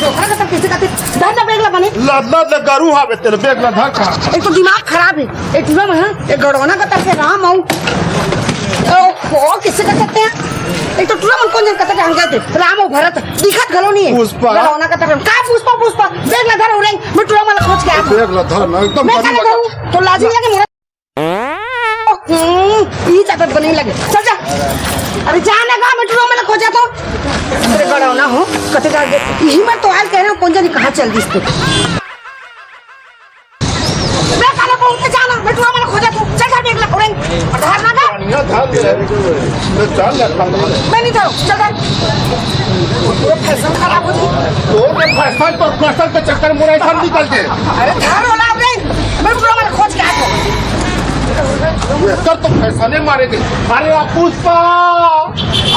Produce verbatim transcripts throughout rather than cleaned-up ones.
ओकरा कतर कइसे कथे? धर ना bag ला बने। लद लद ले गरू हावे तेरे bag ला धर का। एक तो दिमाग खराब हे। एक टुरा मन, एक गड़ौना कतर के राम अउ। ओहो, कइसे कथे? एक तो टुरा मन कोन जन कतर के हंगे थे? राम अउ भरत दिखत घलो नइ हे। पुष्पा। गड़ौना कतर। का पुष्पा, पुष्पा? Bag ला धर, उरेंग। मैं टुरा मन ला खोज के आत हंव। Bag ला धर ना, एकदम मैं गरू काले लगा। धरू? तो लाज नइ लगे मोला? हम्म, ई चादर बने लगे। चल जा। अरे जा ना गा, मैं टुरा मन ला खोजत हंव। अरे गड़ौना हो, कथे जा दे। इही मन तो आज कहे हंव, कोन जनी कहाँ चल दिस ते। बे काले बहुत जाना, मैं टुरा मन ला खोजत हंव। चल जा, bag ला खोलेंगे। और धर ना गा। बढ़िया धर ले। ले चल ले, धर ले। मैं नइ धरूं, चल धर। वो fashion खराब हो जाई। तो ये fashion तो fashion के चक्कर में ऐसा निकल के। अरे धर ओला रे, मैं टुरा मन ला खोज के आत हंव। एकर तो fashion मारे दे। अरे आ पुष्पा,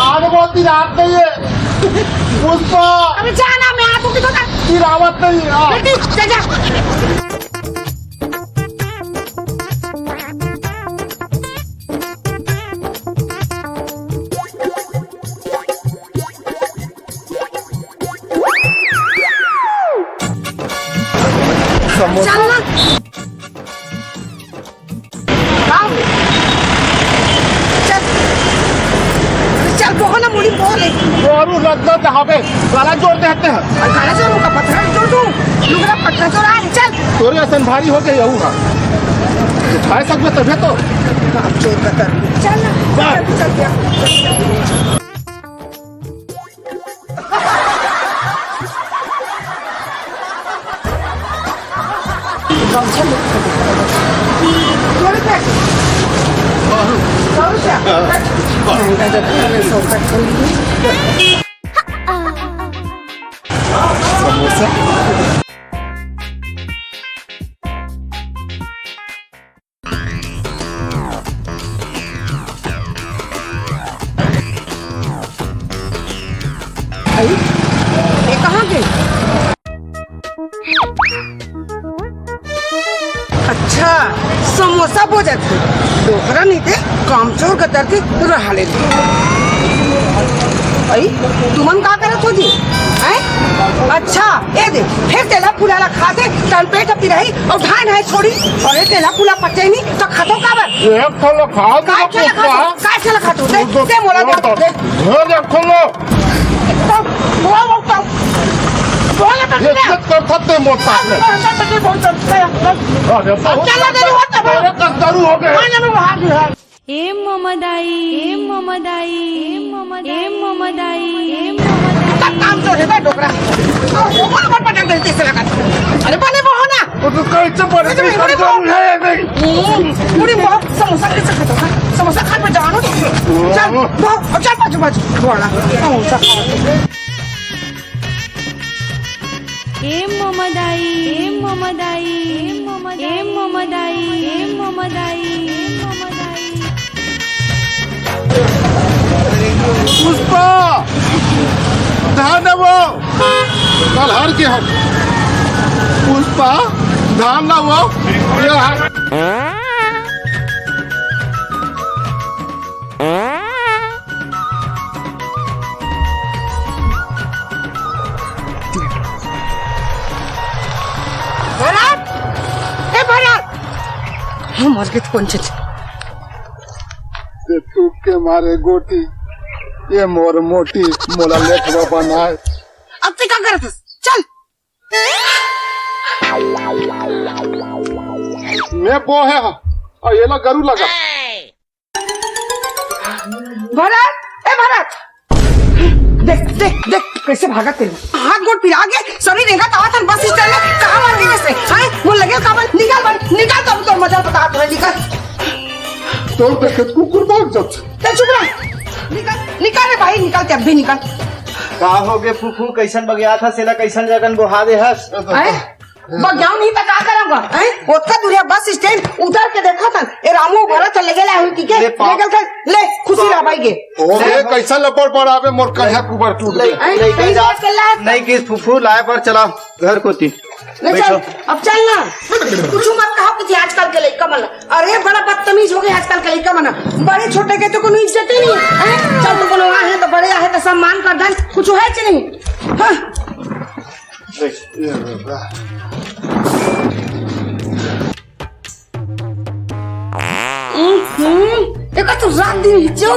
आने बहुत ही रात नहीं है। पुष्पा। अरे जा ना, मैं आत हंव, किधर का? फिर आवत नहीं है। बेटी, जा, जा। समोसा। चल ना। आओ। चल। चल, बोहो ना, मुड़ी बोहो ले। गोरू लद्दा दहावे, गला जोर देते हैं। और गला जोर का पत्थर जोर दूं, लुगड़ा पत्थर जोर आ, चल। तोरे असन भारी हो गई हूँ ना। उठाए सकबे तभे तो। बाप जोर का कर। चल ना। बाप। चल, चल, चल। गमछा ले। सौ रुपया। सौ रुपया। समोसा। भाई, ये कहाँ गए? अच्छा, समोसा बोजत हे। डोकरा नहीं दे, कामचोर गदर के रहा ले दे। भाई, तुमन का करत हो जी? हैं? अच्छा, ए दे, फिर तेला फुला ला खा दे, तन पेट अपनी रही, और ढाई ढाई छोड़ी, और ये तेला फुला पचे नहीं, तो खातो काबर? एक ठो ला खा दे, काय ठो ला खातो? काय ठो ला खातो? दे, दे मोला दे, दे। धर एक ठो ला। तो, बोल, बोल, तो। बोल, तो ये दे। चेक कर सकते हैं मोटा से। अरे, बहुत अच्छा है। अरे, बहुत चल ना, देरी होता है। अरे, कस दारू हो गए। हाँ, ना, मैं वहाँ भी है। ए ममदाई, ए ममदाई, ए ममदाई, ए ममदाई, ए ममदाई। सब काम तो है बे डोकरा। तो ऊपर ऊपर पटक देते से लगा। अरे बने वो हो ना। वो तो कहीं से बने अरे भी बने कमजोर वो। है नहीं। हम्म, पूरी बहुत समोसा कैसे खाता था? समोसा खाने पे जानो। चल, बहुत, चल बाजू बाजू। बड़ा समोसा खा। ए ममदाई, ए ममदाई, ए ममदाई, ए ममदाई, ए ममदाई, ए ममदाई। पुष्पा, ध्यान दे वो, कल हार के हम। पुष्पा, ध्यान दे वो, ये हार। भरत, ए भरत, हम मर गए तो कौन चीज? ते तू के मारे गोटी, ये मोर मोटी, मोला लेखवा बनाए। अब ते का करत हस? चल। मैं वो है, और ये ला गरू लगा। भरत, ए भरत, देख, देख, देख, कैसे भागत तेरे। हाथ गोड़ पिरा के, सभी रेंगत आवत हन बस स्टैंड में, कहाँ मर गए से? हैं? वो लगे काबर, निकाल बन, निकाल तब तो मजा बता दो, निकाल। तोर देखे कुकुर भाग जात। चल चुप रह। निकाल, निकाल रे भाई, निकाल, ते अब भी निकाल। का हो गे फूफू, कैसन बगिया था, सेला कैसन जगन बोहा दे हस? हैं? बगियाव नहीं तो का करंगा? हैं? ओतका दूरिया बस स्टैंड उतर के देखा था। ए रामू भरत लगे ला हुई के, ले पा- ले गल कर, ले, खुशी रह भाई के। ओ, ए, कैसा लपड़ पड़ आवे, मोर कन्हा कुबर टूट गए। हैं? लइका जा, नहीं किस फूफू, लाए पर चला घर कोती। ले चल, बैठो। अब चल ना। कुछ मत कहो कि आजकल के लइका मन। अरे, बड़ा बदतमीज हो गए आजकल के लइका मन। बड़े छोटे के तो कोनो इज्जत ही नहीं है। हैं? चल, तो कोनो आहे तो बड़े आहे तो सम्मान कर दन। कुछ है कि नहीं? हाँ। हम्म, देखो तो रात दिन हिचो।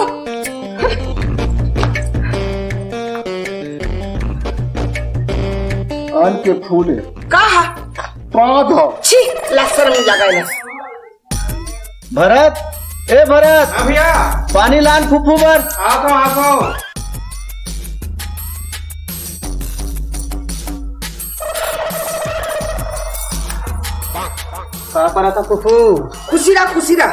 आन के फूले। का हा? पाद ह। छी, लसर में जगह नहीं। भरत, ए भरत। हाँ भैया। पानी लान फूफू बर। आत हूँ, आत हूँ। का परत हे फूफू? खुशी रहा, खुशी रहा।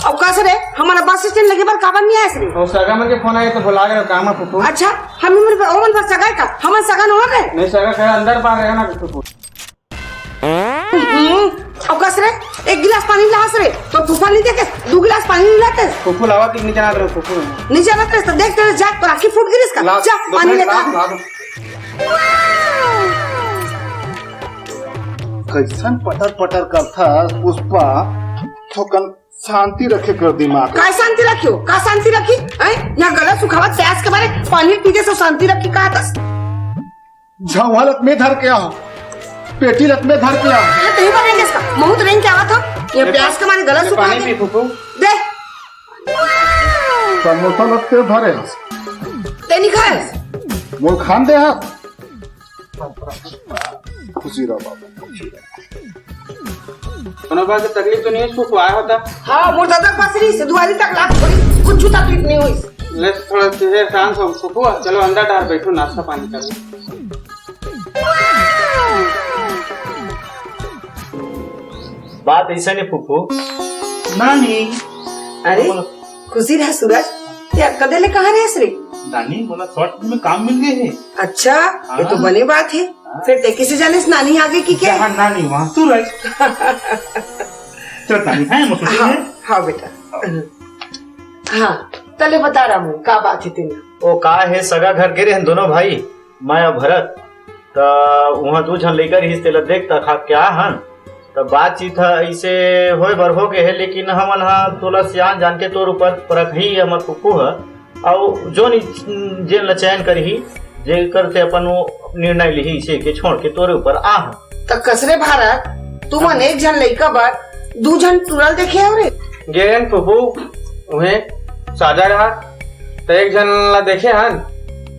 अब कस रे, हमन बस स्टैंड लगे बर काबर नहीं आए रे? ओ सगा मन के फोन आए तो बुला गए काम में फूफू। अच्छा, हम मन ओमन बर सगा का? हमन सगा नोहर रे। नहीं सगा का अंदर बाहर रहेगा ना फूफू। हम्म, अउ कस रे, एक गिलास पानी लास रे, तो फूफा नहीं देखे, दू गिलास पानी नहीं लाते। फूफू लावा कि नहीं जानत रहे, फूफू। नहीं जानत रहे, तो देख तेरे जा, तो आखिर फूट गिरिस का। ला, जा, दो पानी मिनट, लेकर ला, आ। ला दो। कैसन पटर पटर करथा पुष्पा, थोकन शांति रखे कर दिमाग। का शांति रखियो, का शांति रखी? हैं? यहाँ गला सुखावत प्यास के मारे पानी पी के सब शांति रखी कहा था। झौंहा लत में धर के आओ, पेटी लत में धर के आओ। ये तही पर रेंगे इसका, महूत रेंग के आवा था, ये प्यास के मारे गला सुखा पानी दे। पी फूफू। दे। समोसा लत के धरे हस। ते नहीं खाए। मोल खान दे हस। खुशी रहो बाबू, खुशी रहो। कोनो बात के तकलीफ तो नहीं है, सुख आया होता। हाँ, मोर दादा पसरी से दुआरी तक लाग थोड़ी, कुछ तकलीफ नहीं हुई। ले थोड़ा चेहरे शांत हो, सुख हुआ। चलो अंदर डाल बैठो, नाश्ता पानी कर लो। बात ऐसा नहीं फूफू। नानी। अरे, बोलो। खुशी रह सूरज, ते अतका देर ले कहाँ रहे रे? नानी, मोला शॉर्ट फिल्म में काम मिल गए है। अच्छा, ये तो हाँ। बने बात है। हाँ। फिर ते किसे जाने से नानी आगे की क्या? जहाँ नानी वहाँ सूरज। चल नानी, है, मैं सोचती हाँ, है। हाँ बेटा। हाँ, तले बता रहा हूँ, का बात है तेरी? ओ का है, सगा घर गे रहे हैं दोनों भाई, मैं और भरत। त उहाँ दू झन लइका रहिस, तेला देख तक खा क्या हन। त बातचीत ह अइसे होय बर हो गे हे, लेकिन हमन ह तोला सियान जान के तोर ऊपर परखही हमर फूफू ह, अउ जोन इ-, जेन ल चयन करही, जेकर से अपन वो निर्णय लिही, इसे के छोड़ के तोरे ऊपर आह। त कसरे भारत, तुमन एक झन लइका बर दू झन टुरा ल देखे हव रे? गेन फूफू, उहें सादा रहा, त एक झन ला देखे हन,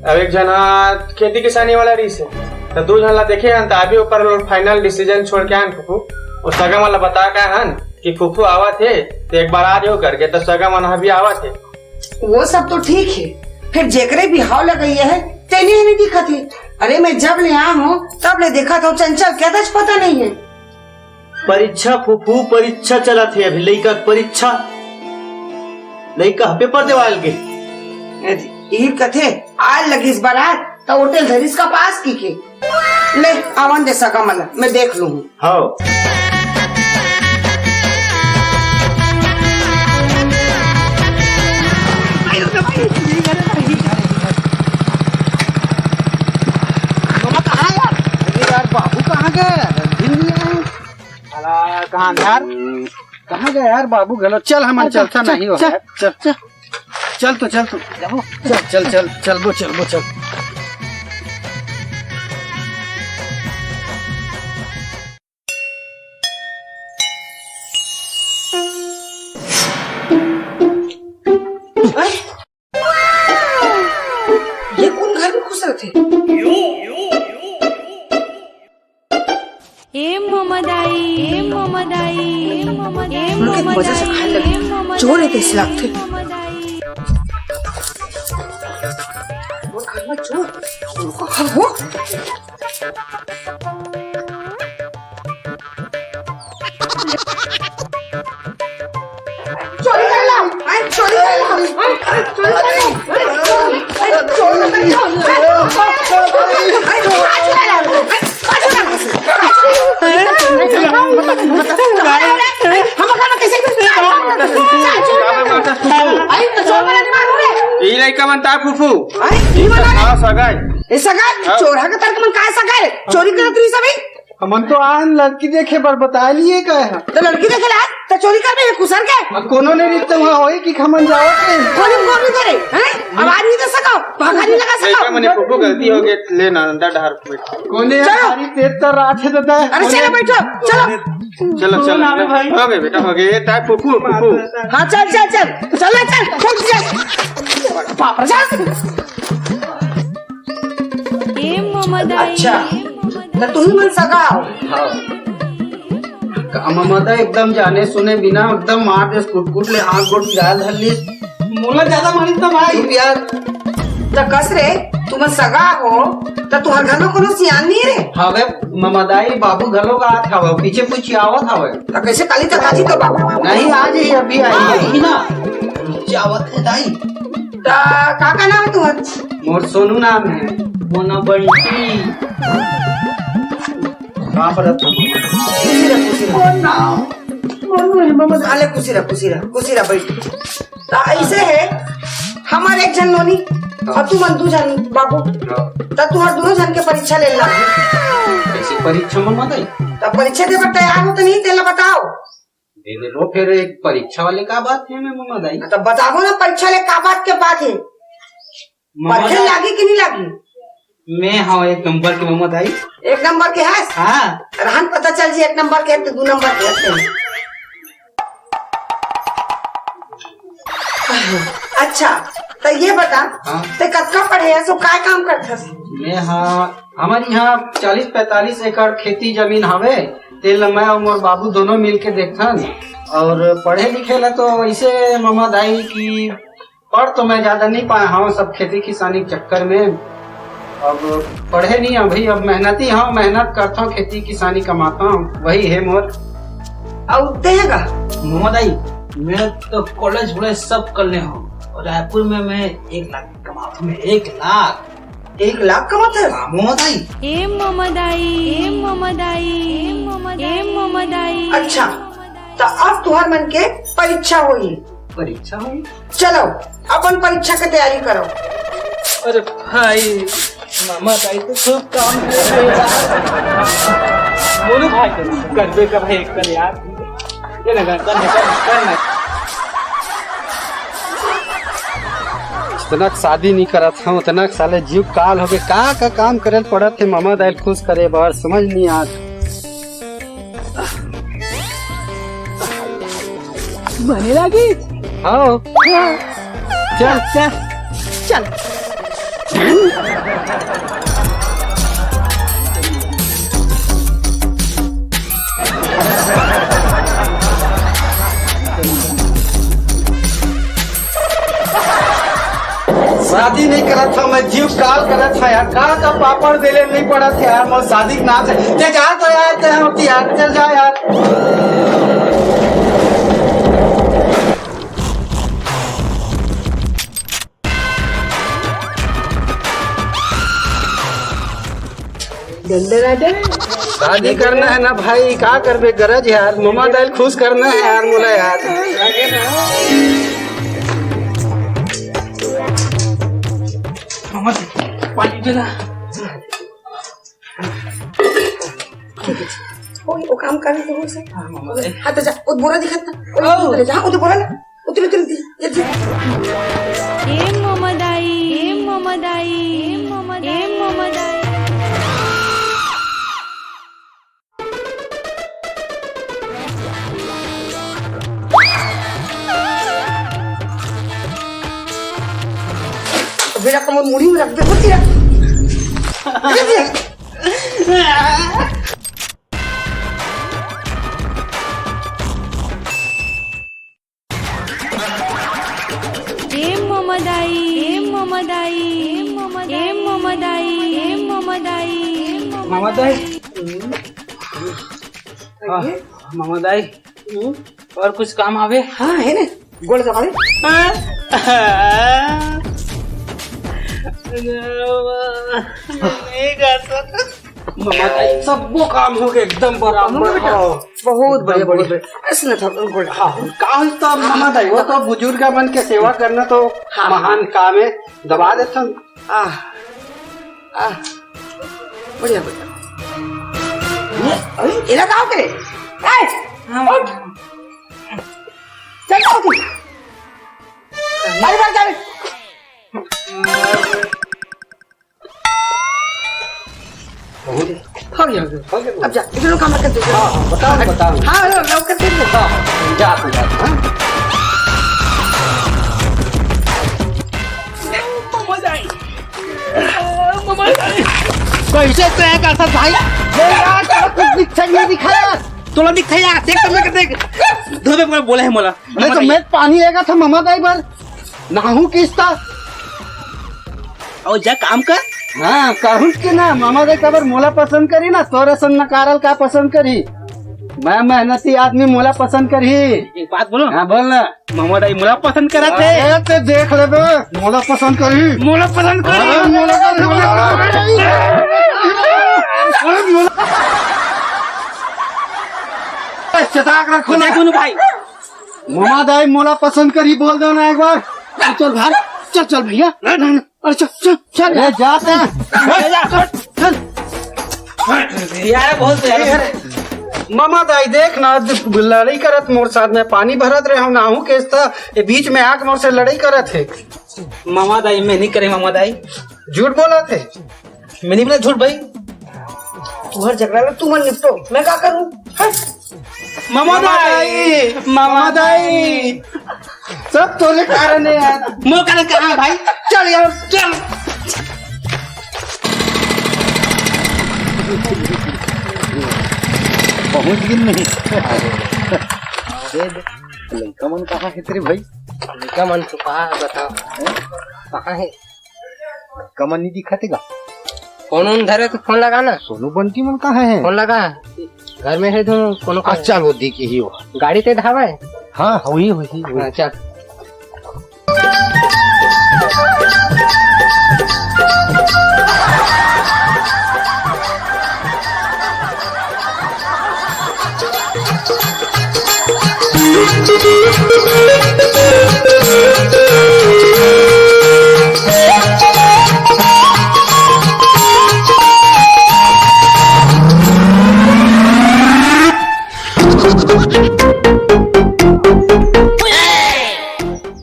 अब एक झन हा खेती किसानी वाला रहिस हे, त दू झन ला देखे हन, त अभी ओकर final decision छोड़ के आन फूफू। ओ सगा मन ला बता के हन कि फूफू आवत हे, त एक बार आ जाओ करके, त सगा मन हा भी आवत हे। वो सब तो ठीक है, फिर जेकरे बिहाव लगइया है, तेने ही नहीं दिखत है। अरे, मैं जब ले आया हूँ, तब ले देखा था, चंचल क्या था, पता नहीं है। परीक्षा फूफू, परीक्षा चलत हे अभी, लइका के परीक्षा, लइका ह पेपर देवाल गे। अरे, ई कथे, आल लगिस बारात, त होटल धरिस का पास की के। ले, आवन दे सगा मन ला, मैं देख लूँ। हव। मामा कहाँ यार? अरे यार, बाबू कहाँ गए यार? अभी नहीं आए। साला, कहाँ यार? कहाँ गए यार बाबू घलो? चल, हमन अच्छा, चलता चल, नहीं हो चल, यार। चल, चल। चल तो, चल तो। चल, चल, चल, चलबो, चलबो, चल। अरे, ये कोन घर में घुस रथे? ए ममदाई, ए ममदाई, ए ममदाई, उनके मजा से खाए लगे। चोर है, तैसे लगथे। वो घर में चोर? हाँ, वो? चोरी कर ला, आई चोरी कर ला, आई चोरी कर ला, आई चोरी कर ला, आई चोरी कर ला, आई चोरी कर ला। हम लोग कैसे? आई तो चोर वाला दिमाग हो रहा है। ई लइका मन ता फूफू। अरे, ई वाला हाँ, सगाई। ए, सगाई? हाँ। चोर हा के तर्क मन काय सगाई? चोरी करत रही सभी? हमन तो आन लड़की देखे बर बता लिए गए हैं। तो लड़की देखे ला, तो चोरी करबे ये कुसर के? अब कोनो ने रिश्ते हुआ होई कि हमन जावत रहे। कोनी कोनी करे, हैं? आवाज नहीं दे सको, भागा नहीं लगा लइका सको। मने पुप्पू गलती हो गई, ले ना अंदर डहर बैठ। कोने चलो। हमारी तेज तर रात है दादा। अरे चलो बैठो, चलो। चलो, चलो। ना रे भाई। हो गए बेटा, हो गए। ये टाइप पुप्पू, पुप्पू। हाँ, चल, चल, चल। चल, चल, चल, चल। बाप रे, चल। ए ममदाई, अच्छा, ए ममदाई। तो तुही मन सगा हो? हाँ। का ममदा एकदम जाने सुने बिना एकदम मार देस कुटकुट ले हाथ गोड़ गिरा धर लीस। मोला ज्यादा मारिस ना भाई। चुप यार। त कस रे, तुमन सगा हो, त तुहर घर में कोनो सियान नहीं रे? हवे ममदाई, बाबू घलो का आत हवे, पीछे कुछ आवत हवे। त कैसे काली तक आजी तो बाबू? नहीं, आज ही अभी आई है। ही ना। जावत है दाई। त का का नाम है तुहर? मोर सोनू नाम है। मोना बंटी। का पढ़त हो? खुशी रह, खुशी रह। मोर नाम सोनू है, ममदा। अले खुशी रह, खुशी रह, खुशी रह, बैठ। त ऐसे है, हमार एक झन नोनी, हाँ। और तुमन दू झन बाबू। हाँ। त तुहर दोनों झन के परीक्षा ले ला। कैसी परीक्षा ममदाई? त परीक्षा दे बर तैयार हो त नहीं, तेला बताओ। दे दे लो, फिर एक परीक्षा वाले का बात है मैं ममदाई? त बताबो ना परीक्षा ले का बात के बात है। ममदाई। परखे लागी कि नहीं लागी? मैं हाँ एक नंबर के ममदाई। एक नंबर के हस? हाँ। रहन पता चल जी, एक नंबर के हस, दू नंबर के हस। अच्छा, त ये बता, हाँ। ते कतका पढ़े हस, काय काम करथस? मैं हाँ, हमारी यहाँ चालीस पैंतालीस एकड़ खेती जमीन हवे, तेल मैं और मोर बाबू दोनों मिल के देखथन। और पढ़े लिखे ला तो ऐसे ममदाई कि पढ़ तो मैं ज्यादा नहीं पाए हूँ, सब खेती किसानी के चक्कर में। अब पढ़े नहीं अभी, अब मेहनती हूँ, मेहनत करता हूँ, खेती किसानी कमाता हूँ, वही है मोर। अउ तें गा? ममदाई, मैं तो कॉलेज वॉलेज सब कर ले हूँ, और रायपुर में मैं एक लाख कमाता हूँ, मैं एक लाख। एक लाख कमाता है? हाँ, ममदाई। ए ममदाई, ए ममदाई, ए ममदाई। अच्छा, त अब तुहर मन के परीक्षा होही। परीक्षा होही? चलो, अपन परीक्षा के तैयारी करो। अरे भाई, ममदाई तो खूब काम करे। बोलो भाई, करबे का भाई, कर यार। ये ना, कर, कर, कर, कर ना। जितना शादी नहीं करत हूँ, उतना साले जीव काल होगे। का का काम करे पड़त है ममदाई खुश करे बर, समझ नहीं आत। बने लागी? हाँ। हाँ। चल। चल, चल। शादी नहीं करत था मैं, जीव काल करत था यार। का का पापड़ बेले नहीं पड़त था यार, मोर शादी के नाम से। ते जा तो यार, ते होती यार, चल जा यार। डंडा राजा। शादी करना है ना भाई, का करबे, गरज है यार, ममदाई खुश करना है यार, मोला यार। ममदाई, पानी दे ना। ओ, ओ काम कर ले से। हाँ, ममदाई। हाँ, तो जा, ओ बोरा दिखत ना। ओ, ओ। ले जा, ओ तो बोरा ले। उतर, उतर, उतर, उतर। ए ममदाई, ए ममदाई, ए ममदाई, ए ममदाई। अबे, रख, मोर मुड़ी में रख दे, उतर। ए ममदाई, ए ममदाई, ए ममदाई, ए ममदाई, ए ममदाई। ममदाई। हाँ, ममदाई। हम्म? और कुछ काम आवे? हाँ, है ना। गोड़ दबा दे। हाँ? नहीं कर सकता। ममदाई, सबको काम हो गया एकदम बराबर। हाँ, बेटा। हाँ। बहुत बढ़िया, एकदम बहुत बढ़िया। बढ़िया। ऐसे ना था, गोड़। हाँ, का होता ममदाई, वो तो बुजुर्ग मन के सेवा करना तो हाँ। महान काम है। दबा देता हूँ। आह, आह, बढ़िया, बढ़िया। ये अरे, एला का हो गे? ए, उठ। चल, उठ। अरे, बाहर जा रे। हो गया, हो गया। अब जा, इधर काम कर दे। हाँ, हाँ, बताओ, बताओ। हाँ, हाँ, लौकर दे दे। हाँ, जा तू, जा तू, हाँ। मजा आई। मजा आई। कैसे तय कर सकत भाई? ये यार, तोला कुछ दिखता ही नहीं दिखाया। तोला दिखाया, देख तो मैं देख। धोबे पर बोले है मोला। नहीं तो मैं पानी लेगा था ममा दाई बर। नाहू किस्ता। अउ जा काम कर। हाँ, कहूँ के ना, ममा दाई काबर मोला पसंद करी ना, तोर असन नकारल का पसंद करी। मैं मेहनती आदमी, मोला पसंद करही। एक बात बोलो। हाँ, बोल ना। ममा दाई मोला पसंद करत हे। अरे, ते देख लेबे, मोला पसंद करही। मोला पसंद करही। अरे, मोला, मोला, मोला, मोला। ए, चटाक रखो ना। देखो ना भाई। ममा दाई मोला पसंद करही, बोल दो ना एक बार। चल, चल भाई, चल, चल भैया। अरे चल, चल, चल। अरे जा ते। चल, चल। यार, बहुत प्यारा। ममा दाई देख ना, लड़ई करत मोर साथ में, पानी भरत रहे हो ना, आहू केस था, ये बीच में आके मोर से लड़ई करत हे। ममा दाई, मैं नहीं करे ममा दाई। झूठ बोलत हे। मैं नहीं बोला झूठ भाई। तुहर झगड़ा ला तुमन निपटो, मैं का करूं? हट। ममा दाई, ममा दाई। सब तोरे कारण है यार। मोर कारण कहाँ भाई? चल यार, चल। पहुंच गिन नहीं। अरे, लइका मन कहाँ हे तेरे भाई? लइका मन तो कहाँ हे, बता। हैं? कहाँ हे? कमन नहीं दिखत हे गा। फोन उन धरे तो फोन लगा ना। सोनू बंटी मन कहाँ हे? फोन लगा। घर में हे तो कोनो का। अच्छा, वो दिख ही हो। गाड़ी ते धावा हे? हाँ, वही, वही, वही। हाँ, चल।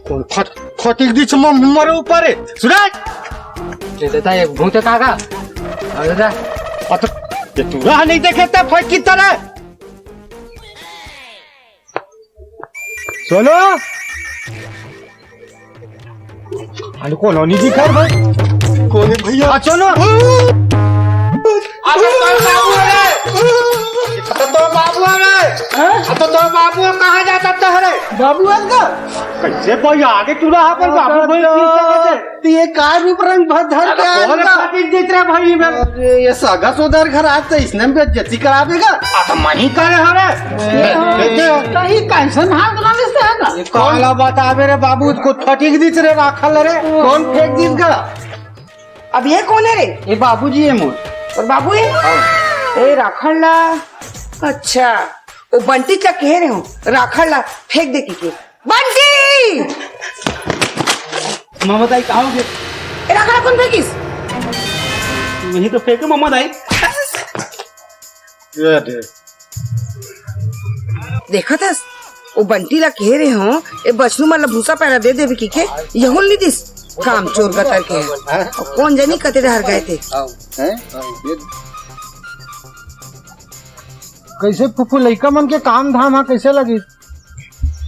कोन फट-, फटिक दिस म-, मरे ऊपर हे। सुना? ये दादा, ये भूत हे का का? अरे दादा। अत-, ये तू राह नहीं देखे त फट की तरह। सोनू? अरे कोनो नहीं दिखा भाई। कोन हे भैया? आ, सोनू। अरे तोर बाबू हे रे। अरे तोर बाबू हे रे। हाँ? अरे तोर बाबू कहाँ जात हे रे? बाबू हे का? कैसे भाई आगे तू रहा पर बाबू भाई की सकत हे? तो ये कार रूप रंग भर धर के अरे आया कौन होगा। फटिक देख रहा भाई मैं? अरे ये सगा सोदर घर आज तो इसने भी बेइज्जती करा देगा। आ तो मैं ही करे हवे। ए, देख, देख। कहीं कैसन हाल बना लेते हैं ना? ये काला बतावे रे बाबू, इसको फटिक दिस रे राखल रे। कौन फेंक दिस गा? अब ये कौन हे रे? ये बाबूजी हे मोर। तोर बाबू हे? हाँ। ए राखल ला। अच्छा, वो बंटी ला कहे रहे हो, राखल ला फेंक दे के। बंटी! ममा दाई, कहाँ हो गे? ए, राखल ला कोन फेंकिस? वही तो फेंके ममा दाई। ये दे। देखत हस, वो बंटी ला कहे रहे हो, ए बछरू मन ला भूसा पैरा दे देबे कहिके, यहू ल नइ दिस। काम चोर कतर के। अउ कोन जनी कते डहर गे हे। कइसे फूफू, लइका मन के काम धाम ह कइसे लगिस?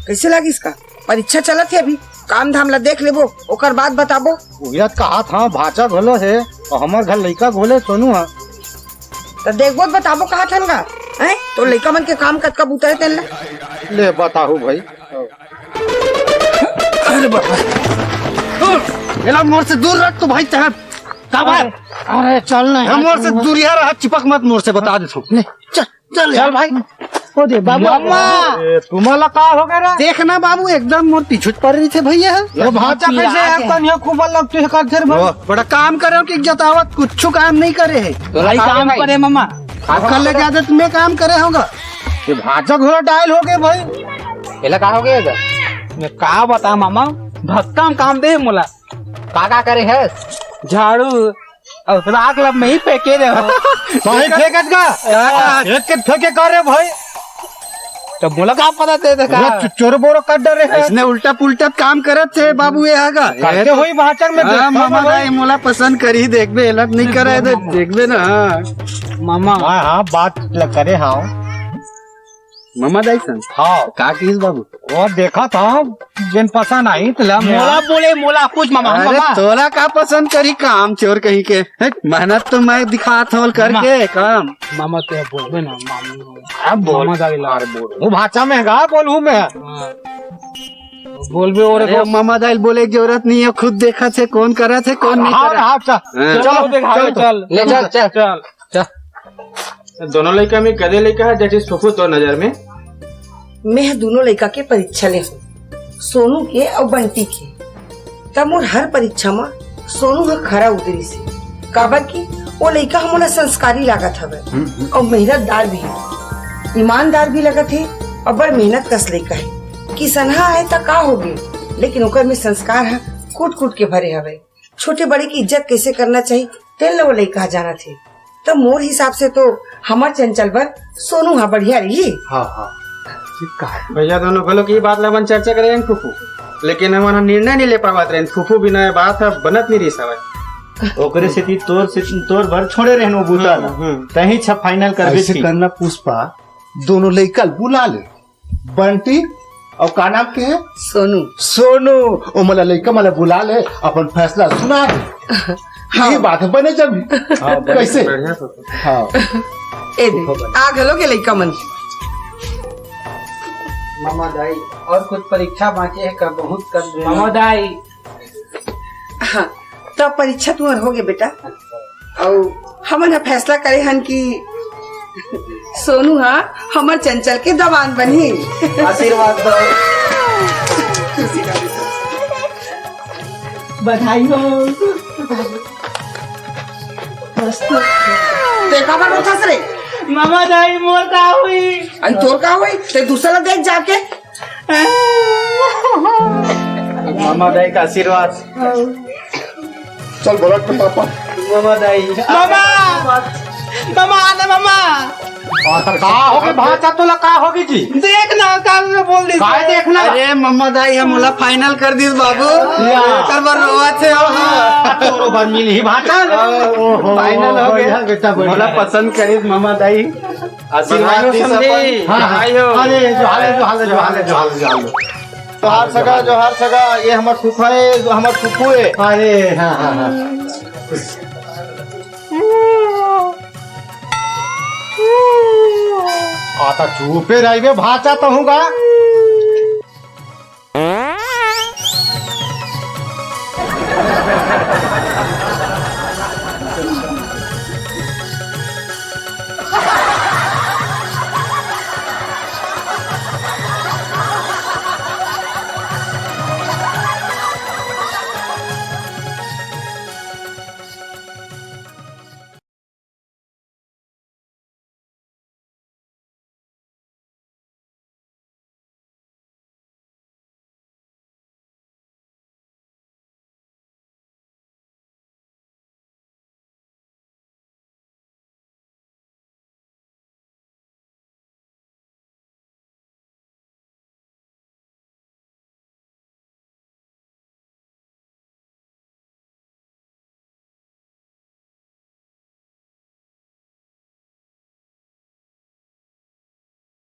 कइसे लगिस का? परीक्षा चलत हे अभी, काम धाम ला देख लेबो, ओकर बाद बताबो। उही त कहत हंव, भांचा घलो हे, अउ हमर घर लइका घलो हे, सोनू ह। त देखबो त बताबो कहत हन गा, हैं? तोर लइका मन के काम कतका बुता हे तेन ला। ले बताहूं भई। अरे बाप रे। एला मोर से दूर रख तो भई, तहन का बात? अरे चल ना यार, मोर से दूरिहा रह, चिपक मत मोर से, बता देथंव। ले, चल। चल, चल भाई। ओ दे बाबू। मम्मा। ए, तुम्हारा का हो गे रे? देख ना बाबू, एकदम मोर पीछू पड़ रहिथे भैया। ये भांचा कइसे यार, कनिया खूब लगथे, करथे रे भाई। ओ, बड़ा काम करे हो कि जतावत, कुछु काम नइ करे हे। तो भाई काम करे मम्मा। कल ले ज्यादा तुम्हें काम करे होगा। ये भांचा घोड़ा डायल हो गे भाई। एला का हो गे? मैं का बता मामा, भक्का म काम दे मोला। का का करे हस? झाड़ू, अब राख लब में ही फेंके रहे हो। भाई फेंकत का? एक के फेंके कर रे भाई। तो बोला का पता दे दे का? चोर बोरो कर डरे है। इसने उल्टा पुल्टा काम करत थे बाबू, ये आगा। करते होई भाचक में हाँ, देखता मामा भाई। दाई मोला पसंद करी, देखबे, एला नहीं करे तो देखबे ना। मामा। हाँ, हाँ, बात ल-, करे हाँ। मामा दाई सन। हाँ। का किस बाबू? वो देखा था, जिन पसंद आई, तो ला मोला बोले, मोला कुछ मामा, अरे, मामा। तोला का पसंद करी काम चोर कहीं के? हट, मेहनत तो मैं दिखात हूँ करके मामा। काम। मामा तो बोलबे ना, मामा। अब बोल। मामा दाई ला। अरे बोल। वो भाषा में गा बोलूँ मैं। हाँ। बोलबे और अरे, बोल। मामा दाई बोले की जरूरत नहीं है, खुद देखा थे कौन करा थे, कौन नहीं हाँ, करा। हाँ, चल। हाँ। चलो, चलो, देख, चल, चल। ले चल, चल। चल। चल। दोनों लइका में गदे लइका है, that is फुफू तोर नजर में? मैं ह दोनों लइका के परीक्षा ले हूँ, सोनू के अउ बंटी के। त मोर हर परीक्षा म सोनू ह खरा उतरिस हे, काबर कि वो लइका ह मोला संस्कारी लागत हवय अउ मेहनतदार भी हे, ईमानदार भी लगत हे अउ बड़ मेहनत कस लइका हे। किसनहा आय त का होगे, लेकिन ओकर में संस्कार ह कूट-कूट के भरे हवय। छोटे बड़े की इज्जत कैसे करना चाहिए, तेन ल वो लइका जानत हे। त मोर हिसाब से तो हमर चंचल बर सोनू हा बढ़िया रही। हाँ, हाँ, ठीक कहा। भैया दोनों घलो की बात ला अपन चर्चा करे हन फूफू, लेकिन हमन ह निर्णय नहीं ले पावत रहेन फूफू, बिना ये बात ह बनत नहीं रही सवय। ओकरे सेती तोर से, तोर बर छोड़े रहेन वो बूता ला। हम्म, हम्म। तही छ final करबे ऐसे थी। करना पुष्पा, दोनों लइका ल बुला ले। बंटी, अउ का नाम के है? सोनू। सोनू, ओ मला लइका मला बुला ले, अपन फैसला सुना दे। हाँ। ये बात बने जब हाँ, बने, कैसे? बढ़िया तो। हाँ। ए दे, आ घलो के लइका मन। मामा दाई, और कुछ परीक्षा बाँचे है का? बहुत कर देना। मामा दाई। हाँ, त परीक्षा तुहर होगे बेटा। अउ हमन ह फैसला करे हन कि सोनू ह हमर चंचल के दवान बनही। आशीर्वाद दो। बधाई हो। मस्त। ते काबर रोथस रे? मामा दाई, मोर का हुई? अरे तोर का हुई? ते दूसरा ला देख जाके। मामा दाई का आशीर्वाद। चल बोला तो पापा। मामा दाई। मामा! मामा, आना मामा। का होगे भांचा तोला, का होगे जी? देख ना, का बोल दी। काय देखना? अरे मामा दाई, हम ओला final कर दिस बाबू। या। एकर बर रोवत हे। तोरो बर मिलही भांचा। ओहो, final होगे। बढ़िया बेटा, बढ़िया। मोला पसंद करिस मामा दाई। आशीर्वाद बधाई दिस समधी। हाँ, हाँ। बधाई हो। अरे, जोहार, जोहार, जोहार, जोहार, जोहार। जोहार सगा, जोहार सगा, ये हमर फूफा हे, जो हमर फूफू हे। अरे, हाँ, हाँ, हाँ। आता चुपे रहिबे, भांचा तहूँ गा।